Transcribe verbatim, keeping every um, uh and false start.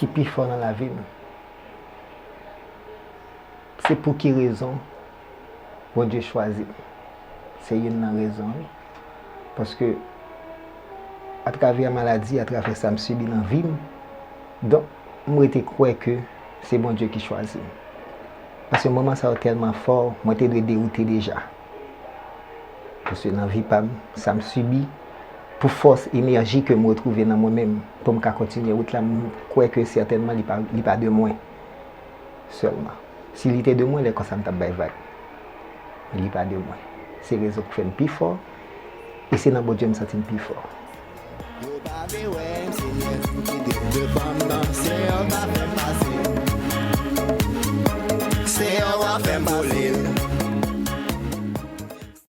ki pi fò nan lavi m. Se pou ki rezon Bondye chwazi m. Se youn nan rezon, wi. Paske atravè maladi, atravè sa m sibi nan vi m, donk, m rete kwè ke se Bondye ki chwazi m. Paske moman sa yo tèlman fò, mwen te dwe dewoute deja. Paske nan vi pa m, sa m sibi, pou fòs, enèji ke m retwouve nan mwen menm, pou m ka kontinye wout la, m kwè ke sètènman li pa, li pa de mwen sèlman. Si li te de mwen, lè konsa m t ap bay vag. Men li pa de mwen. Se rezon k fè m pi fò, e se nan Bondye m santi m pi fò. Yo pa vle wè m, Senyè, m kite m devan m nan. Senyè pa fè m pase